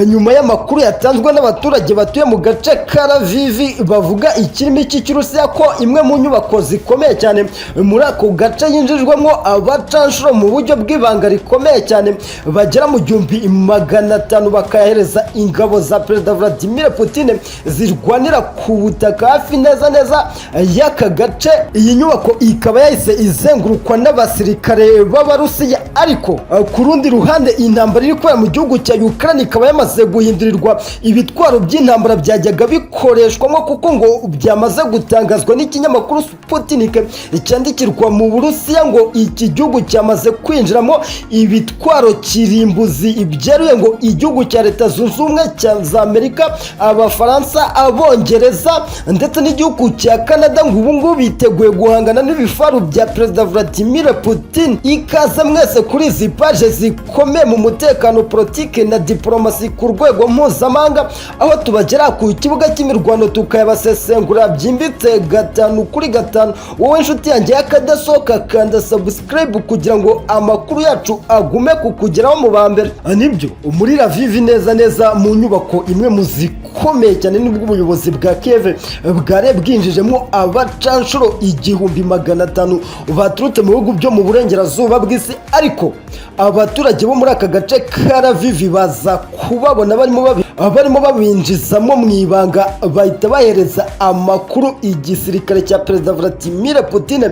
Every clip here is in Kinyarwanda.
Nyuma y'amakuru yatanzwe n'abaturage batuye mu gace ka Lviv bavuga ikirimi cy'Ikirusiya ko imwe mu nyubako zikomeye cyane muri ako gace yinjijwemo abacanshuro mu buryo bw'ibanga rikomeye cyane bagera mu 1500, bakayahereza ingabo za Perezida Vladimir Putin zirwanira ku butaka hafi neza neza y'aka gace. Iyi nyubako ikaba yahise izengurukwa n'abasirikare b'Abarusiya. Ariko ku rundi ruhande, intambara iri kubera mu gihugu cya Ukraine ikaba yamaze guhindurirwa ibitwaro by'intambara byajyaga bikoreshwamo, kuko ngo byamaze gutangazwa n'ikinyamakuru Sputnik cyandikirwa mu Burusiya ngo iki gihugu cyamaze kwinjiramo ibitwaro kirimbuzi byeruye, ngo igihugu cya Leta Zunze Ubumwe za Amerika, Abafaransa, Abongereza ndetse n'igihugu cya Canada ngo ubu ngubu biteguye guhangana n'ibifaru bya Perezida Vladimir Putin. Ikaze mwese kuri izi paje zikomeye mu mutekano, politiki na diporomasi ku rwego mpuzamahanga, aho tubagera ku kibuga cy'imirwano tukayabasesengura byimbitse gatanu kuri gatanu. Wowe inshuti yanjye y'akadasohoka, kanda subscribe kugira ngo amakuru yacu agume kukugeraho mu ba mbere. Nibyo, muri Lviv neza neza mu nyubako imwe mu zikomeye cyane, nibwo ubuyobozi bwa Kiev bwari bwinjijemo abacanshuro 1500 baturutse mu bihugu byo mu burengerazuba bw'isi. Ariko abaturage bo muri aka gace ka Lviv baza kubabona barimo babinjizamo mu ibanga, bahita bahereza amakuru igisirikare cya Perezida Vladimir Putin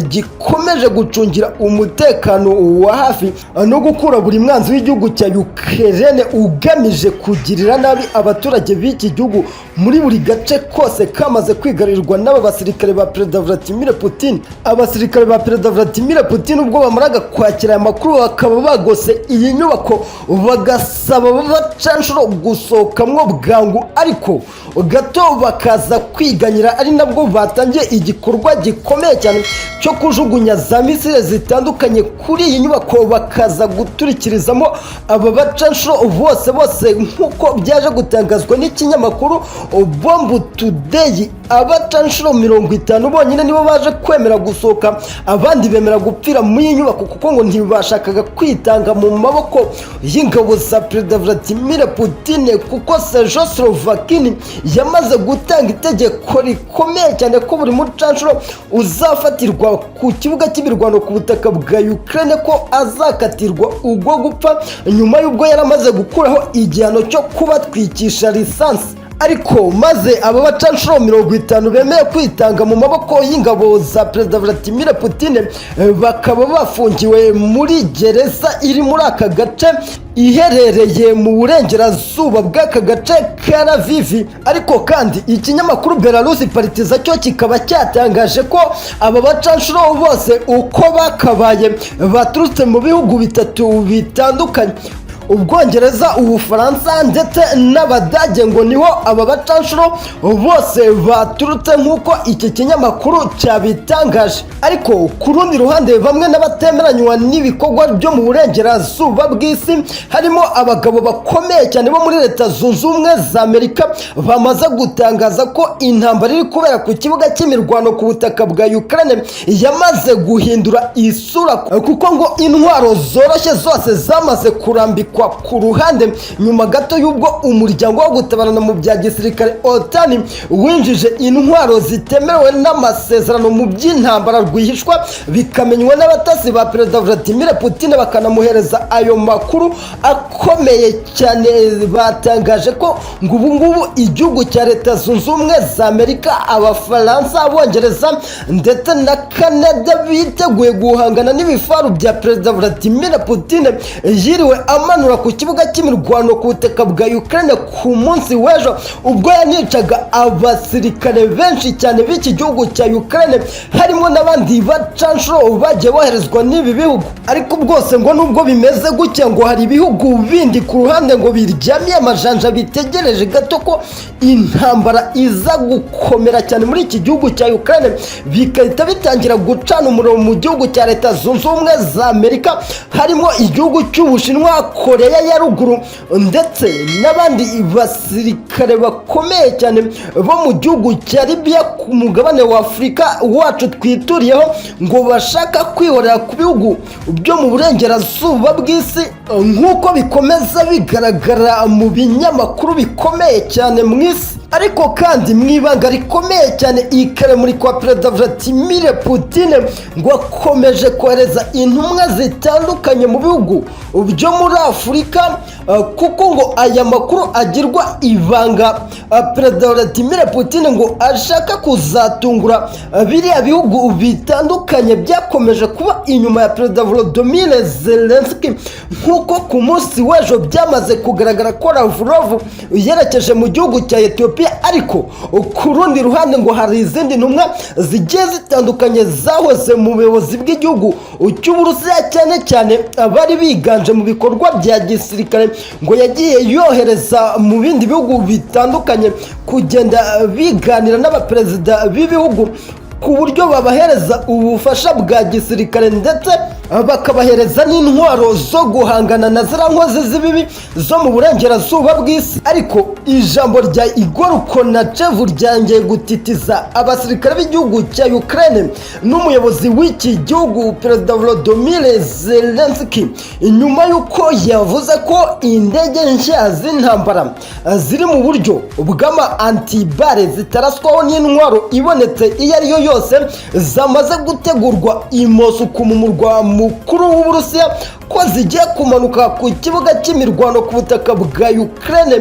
gikomeje gucungira umutekano wa hafi no gukura buri mwanzi w'igihugu cya Ukraine ugamije kugirira nabi abaturage b'iki gihugu muri buri gace kose kamaze kwigarurirwa n'aba basirikare ba Perezida Vladimir Putin. Abasirikare ba Perezida Vladimir Putin ubwo bamaraga kwakira aya makuru, bakaba bagose iyi nyubako, bagasaba abacanshuro gusohokamwo bwangu, ariko gato bakaza kwiganyira, ari nabwo batangiye igikorwa gikomeye cyane cyo kujugunya za misile zitandukanye kuri iyi nyubako, bakaza guturikirizamo aba bacanshuro bose bose. Nk'uko byaje gutangazwa n'ikinyamakuru Bomb Today, abacanshuro 50 bonyine nibo baje kwemera gusohoka, abandi bemera gupfira muri iyi nyubako, kuko ngo ntibashakaga kwitanga mu maboko y'ingabo za Perezida Vladimir Putin, kuko Sergei Surovikin yamaze gutanga itegeko rikomeye cyane ko buri mucanshuro uzafatirwa ku kibuga cy'imirwano ku butaka bwa Ukraine ko azakatirwa ubwo gupfa, nyuma y'ubwo yari amaze gukuraho igihano cyo kubatwikisha lisansi. Ariko maze aba bacanshuro 50 bemeye kwitanga mu maboko y'ingabo za Perezida Vladimir Putin bakaba bafungiwe muri gereza iri muri aka gace iherereye mu burengerazuba bw'aka gace ka Lviv. Ariko kandi ikinyamakuru Belarus Partizan cyo kikaba cyatangaje ko aba bacanshuro bose uko bakabaye baturutse mu bihugu bitatu bitandukanye: Ubwongereza, Ubufaransa ndetse n'Abadage, ngo niho aba bacanshuro bose baturutse nk'uko iki kinyamakuru cyabitangaje. Ariko ku rundi ruhande, bamwe n'abatemeranywa n'ibikorwa byo mu burengerazuba bw'isi, harimo abagabo bakomeye cyane bo muri Leta Zunze Ubumwe za Amerika, bamaze gutangaza ko intambara iri kubera ku kibuga cy'imirwano ku butaka bwa Ukraine yamaze guhindura isura, kuko ngo intwaro zoroshye zose zamaze kurambikwa ku ruhande nyuma gato y'ubwo umuryango wo gutabarana mu bya gisirikare OTAN winjije intwaro zitemewe n'amasezerano mu by'intambara rwihishwa, bikamenywa n'abatasi ba Perezida Vladimir Putin, bakanamuhereza ayo makuru akomeye cyane. Batangaje ko ngo ubu ngubu igihugu cya Leta Zunze Ubumwe za Amerika, Abafaransa, Abongereza ndetse na Canada biteguye guhangana n'ibifaru bya Perezida Vladimir Putin yiriwe amanura ku kibuga cy'imirwano ku butaka bwa Ukraine ku munsi w'ejo, ubwo yanicaga abasirikare benshi cyane b'iki gihugu cya Ukraine, harimo n'abandi bacanshuro bagiye boherezwa n'ibi bihugu. Ariko bwose ngo nubwo bimeze gutya, ngo hari ibihugu bindi ku ruhande ngo biryamiye amajanja, bitegereje gato ko intambara iza gukomera cyane muri iki gihugu cya Ukraine, bigahita bitangira gucana umuriro mu gihugu cya Leta Zunze Ubumwe za Amerika, harimo igihugu cy'Ubushinwa, Koreya ya Ruguru ndetse na Koreya y'Epfo. Koreya ya Ruguru ndetse n'abandi basirikare bakomeye cyane bo mu gihugu cya Libya ku mugabane wa Afurika wacu twituriyeho, ngo bashaka kwihorera ku bihugu byo mu burengerazuba bw'isi, nk'uko bikomeza bigaragara mu binyamakuru bikomeye cyane mu isi. Ariko kandi mu ibanga rikomeye cyane, ikare muri kwa Perezida Vladimir Putin ngo akomeje kohereza intumwa zitandukanye mu bihugu byo muri Afurika, kuko ngo aya makuru agirwa ibanga. Perezida Vladimir Putin ngo ashaka kuzatungura biriya bihugu bitandukanye byakomeje kuba inyuma ya Perezida Volodymyr Zelensky, nk'uko ku munsi w'ejo byamaze kugaragara ko Lavrov yerekeje mu gihugu cya Ethiopia. Ariko ku rundi ruhande ngo hari izindi ntumwa zigiye zitandukanye zahoze mu buyobozi bw'igihugu cy'Uburusiya, cyane cyane abari biganje mu bikorwa bya gisirikare, ngo yagiye yohereza mu bindi bihugu bitandukanye kugenda biganira n'abaperezida b'ibihugu ku buryo babahereza ubufasha bwa gisirikare, ndetse bakabahereza n'intwaro zo guhangana na ziriya nkozi z'ibibi zo mu burengerazuba bw'isi. Ariko ijambo rya Igor Konashenkov ryongeye gutitiza abasirikare b'igihugu cya Ukraine n'umuyobozi w'iki gihugu, Perezida Volodymyr Zelensky, nyuma y'uko yavuze ko indege nshya z'intambara ziri mu buryo bw'ama anti-balles zitaraswaho n'intwaro ibonetse iyo ari yo yose zamaze gutegurwa i Moscou, mu murwa mukuru w'Uburusiya, ko zigiye kumanuka ku kibuga cy'imirwano ku butaka bwa Ukraine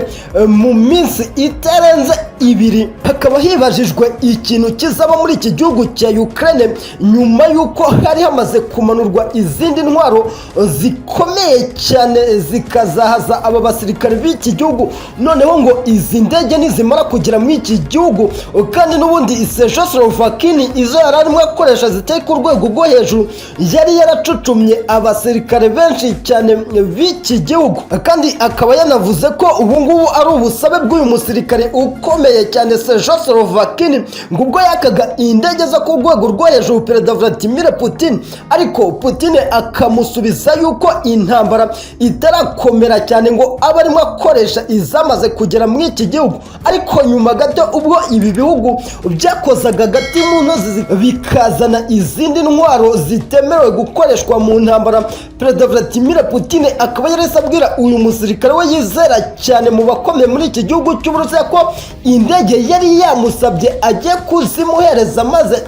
mu minsi itarenze 2. Hakaba hibajijwe ikintu kizaba muri iki gihugu cya Ukraine nyuma y'uko hari hamaze kumanurwa izindi ntwaro zikomeye cyane zikazahaza aba basirikare b'iki gihugu. Noneho ngo izi ndege nizimara kugera muri iki gihugu, kandi n'ubundi Czechoslovakia izo yari arimo akoresha zitari ku rwego rwo hejuru, yari yaracucumye abasirikare benshi cyane b'iki gihugu. Kandi akaba yanavuze ko ubu ngubu ari ubusabe bw'uyu musirikare ukomeye cyane Czechoslovakia, ngo ubwo yakaga indege zo ku rwego rwo hejuru Perezida Vladimir Putin, ariko Putin akamusubiza yuko intambara itarakomera cyane, ngo abe arimo akoresha izamaze kugera muri iki gihugu. Ariko nyuma gato, ubwo ibi bihugu byakozaga agati mu ntozi bikazana izindi ntwaro zitemerewe gukoreshwa mu ntambara, Perezida Vladimir Putin akaba yarahise abwira uyu musirikare we yizera cyane mu bakomeye muri iki gihugu cy'Uburusiya ko indege yari yamusabye agiye kuzimuhereza, maze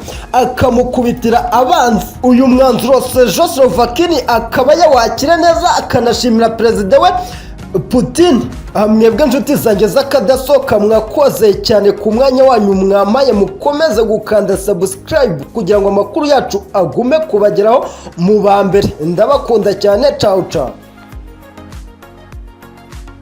akamukubitira abanzi. Uyu mwanzuro Czechoslovakia akaba yawakira neza, akanashimira perezida we Putin. Mwebwe inshuti zanjye z'akadasohoka, mwakoze cyane ku mwanya wanyu mwamaye. Mukomeze gukanda subscribe kugira ngo amakuru yacu agume kubageraho mu ba mbere. Ndabakunda cyane, cawu cawu.